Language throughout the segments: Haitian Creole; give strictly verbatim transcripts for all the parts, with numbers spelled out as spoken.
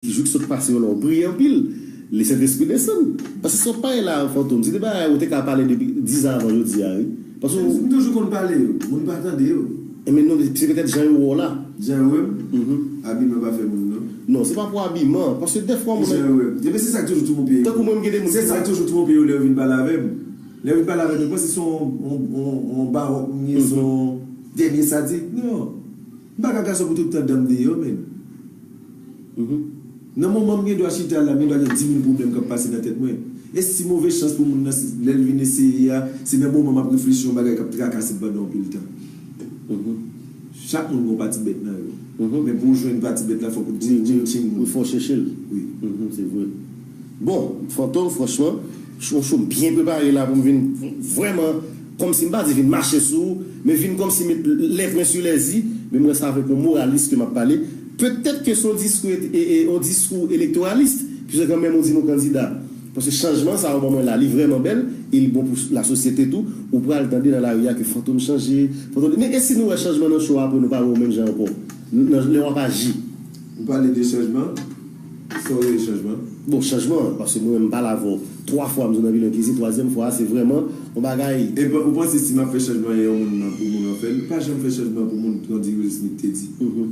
Jou ki sot pase yo la, w priye anpil. Li Sentespri desann. Paske sa w pale la, Fantom, se de bagay ou te ka pale depi dis an avan jodi a, wi. Paske w M toujou konn pale yo, moun pa tande yo. Enben non, se petèt jan yo wè w la. Jan yo wè m? Mhm. Abiman pa fè moun, non. Non, se pa pou abiman, paske dèfwa moun. Jan yo wè m. Enben se sa k toujou twonpe yo. Tankou mwen, m gen de moun Se ki sa k toujou twonpe yo lè yo vin pale avè m. Lè yo vin pale avè m, yo panse se yon, yon, yon, yon bawòk m ye, se yon dènye sadik. Non. M pa ka gason pou tout tan dan m deyò, menn. Mhm. Nan moman m gen dwa chita la, m gen dwa gen di mil pwoblèm k ap pase nan tèt mwen. E si move chans pou moun nan, si, lè l vin eseye a, se nan moman m ap reflechi yon bagay k ap trakase m pandan yon pil tan. Mhm. Chak moun gen yon pati bèt nan yo. Mhm. Men pou w jwenn pati bèt la, fòk ou Wi, wi, tching, tching, wi, moun. Fò chèche l. Wi. Mhm, se vre. Bon, Fantom, franchman, yon show byen prepare la pou m vin vrèman, kòmsi m pa di vin mache sou ou, men vin kòmsi met lè pwen sou lè zi, men m wè sa avèk yon moralis ke m ap pale. Petèt ke se yon diskou, e, e, e, yon diskou elektoralis, piske kanmenm ou di nou kandida. Paske chanjman sa yo ban mwen la, li vrèman bèl, e li bon pou lasosyete tou. Ou pral tande nan lari a ke Fantom chanje, Fantom, men e si nou wè chanjman nan show a, apre nou pa wè w menm jan ankò? Nan, lè w ap aji. Ou pale de chanjman? Sa w rele chanjman? Bon, chanjman, paske mwen menm m pale avè w twa fwa, m di w nan Vilon Kizi, twazyèm fwa a, se vrèman yon bagay. E pa, ou panse si m ap fè chanjman e yon moun nan pou moun an fè l? Pa janm fè chanjman pou moun, jan Will Smith te di. Mhm.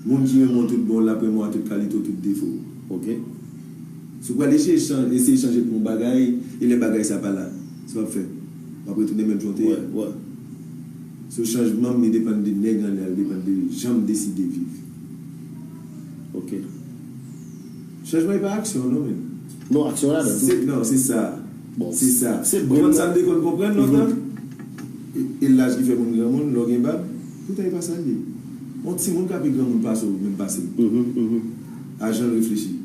Moun ki renmen w tout bon, l ap renmen w a tout kalite w, tout defo w. Ok. Si w pral eseye chan-, eseye chanje pou yon bagay, e lè bagay sa pa la, sa w ap fè? W ap retounen menm jan w te ye a. Wè, wè. So, chanjman m, li depann de nèg anlè a, li depann de jan m deside viv. Ok. Chanjman e pa aksyon, non, men. Non, aksyon ladan tou. Se, non, se sa. Bon, se sa. Se Ou konn sa m te konn konprann lontan? Mhm. E, e laj ki fè moun granmoun, lè w gen bab, poutan e pa sa l ye. Yon timoun ka pi granmoun pase w, menm pase m. Mhm, mhm. A jan l reflechi.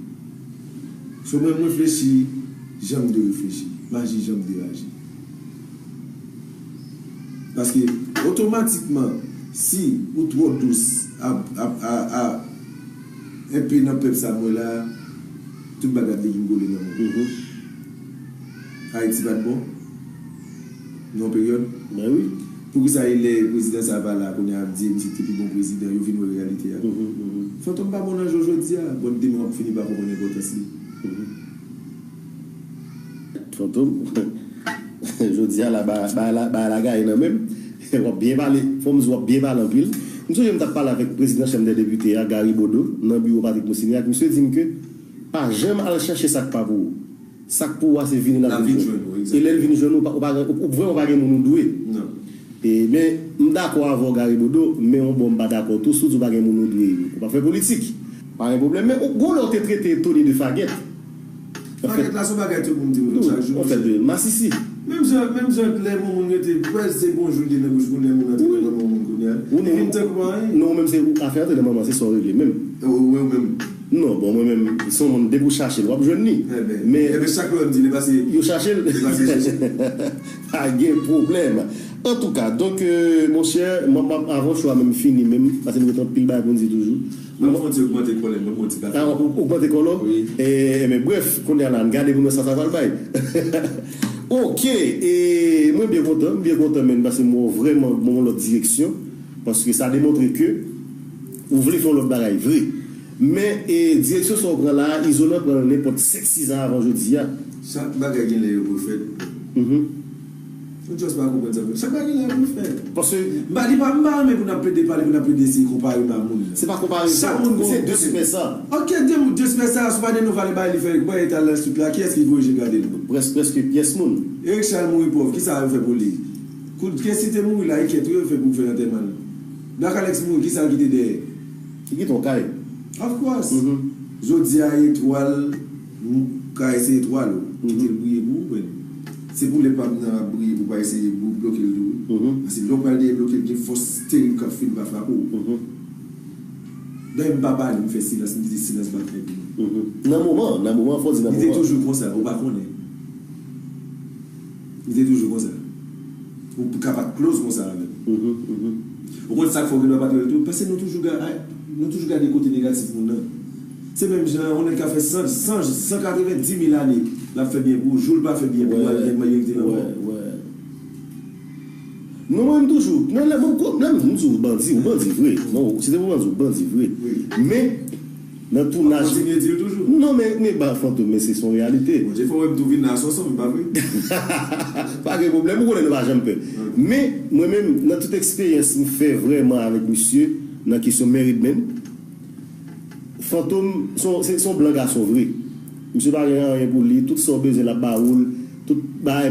So mwen, m reflechi jan m dwe reflechi. M aji jan m dwe aji. Paske otomatikman, si ou twò dous a, a, a, a, enpe nan pèp sa mwen la, tout bagay ap degringole nan mwen. Mhm. Ayiti pa t bon nan yon peryòd. Ben wi. Poukisa e lè prezidan sa pa la, kounye a ap di misye te pi bon prezidan, yo vin wè reyalite a? Mhm, mhm. Fantom pa bon nan je w jodi a, but demen w ap fini pa konprann enpòtans li. Mhm. Fantom, jodi a la, ba, ba la, ba la gaye nan men m. W ap byen pale, fò m di w ap byen pale anpil. M sonje m t ap pale avèk prezidan Chanm dè Depite a, Gary Bodeau, nan biwo Patrick Moussignac. Misye di m ke pa janm al chache sa k pa pou ou. Sa k pou ou a, se vini l ap vin jwenn ou. E lè l vin jwenn ou, ou pa, ou pa, ou, ou, vrèman ou pa gen moun ou dwe. Non. E, men, m dakò avè w, Gary Bodeau, men yon bò m pa dakò tou, si w di w pa gen moun ou dwe, ou pa fè politik. Pa gen pwoblèm, men ou, gon lè w te trete Tony de fagèt. Fagèt la, se yon bagay tout moun di m chak jou, monchè. Masisi. Menm jan, menm jan lè yon moun rete, prèske se bonjou l gen nan bouch moun, lè moun antre nan manman yon moun kounye a. Li vin tankou anyen. Non, ou menm se ou, afè antre nan manman, se sa w regle menm. Ou, ou menm. Non, bon, mwen menm, se yon moun, depi w chache l, w ap jwenn li. Enben, men enben, chak lè w di, li pase, yo chache l. Li pase chèche. Pa gen pwoblèm. Antouka, donk, euh, monchè, m ap, m ap, avan show a menm fini, menm, paske nou gen anpil bagay pou n di toujou. Mwen fon ti ogmante kòlè, mwen bon ti kafe. A, ou, ou ogmante kòlè w? Wi. E, e, men brèf, kounye a la, n gade pou n wè sa sa pral bay. Ok, e mwen byen kontan, m byen kontan, men, paske m wè w vrèman nan yon lòt direksyon, paske sa demontre ke ou vle fè yon lòt bagay vre. Men, e, direksyon sa w pran la a, izolan pran l nenpòt senk, sis an avan jodi a. Chak bagay gen lè yo pou fèt. Mhm. Ou just pa konprann sa. Chak bagay gen lè yo pou fèt. Paske m pa, li pa, m pa renmen pou n ap plede pale, pou n ap plede eseye konpare m a moun. Se pa konpare, se de sipè sa. Ok, de, de sipè sa, si w pa de nou vale bay li fè, bon, eta la, tout la, kiyès ki voye je gade l? Près-, prèske pyès moun. Eric Charles mouri pòv, kisa yo fè pou li? Kout, kiyès ki te mouri la, e kèt, wi, yo fè pou fè lantèman l. Black Alex mouri, kisa l kite dèyè? Li kite yon kay. Of course. Mhm. Jodi a, etwal, m, kay se etwal ou. Mhm. Kite l briye pou ou, men. Se pou lè pa m nan ap briye pou pa eseye blo-, bloke l tou. Mhm. Paske lè w pral dèyè bloke l, gen fòs terib k ap fin pa frape w. Mhm. Dayè m pa pale, m fè silans, m kite silans bat fè pou mwen. Mhm. Nan moman, nan moman, fò di nan moman. Li te toujou konsa, ou pa konnen. Li te toujou konsa. Ou ka pa t close konsa avè l. Mhm, mhm. Ou konn sa k fè w gen dwa pa t wè l tou? Paske nou toujou ga-, nou toujou gade kote negatif moun nan. Se menm jan yon nèg ka fè san, san, san katreven di mil ane, l ap fè byen pou ou, jou l pa fè byen pou ou, al gen malye ki te nan mò. Wè, wè. Non, mwen, m toujou, mwen, lè, mwen, lè m di w bandi, ou bandi vre. Non, si te pou bandi, ou bandi vre. Wi. Men, Nan tounaj. Kontinye di l toujou. Non, men, men ba Fantom, men se son reyalite. Bondye fè w wè m tou vin la sou ansanm, pa vre? Pa gen pwoblèm, ou konnen nou pa janm pè. Men, mwen menm, nan tout eksperyans m fè vrèman avèk misye, nan kesyon married men, Fantom, se yon- se se yon blan gason vre. Misye pa gen anyen pou li, tout sa w bezwen l ap ba ou l, tout bagay.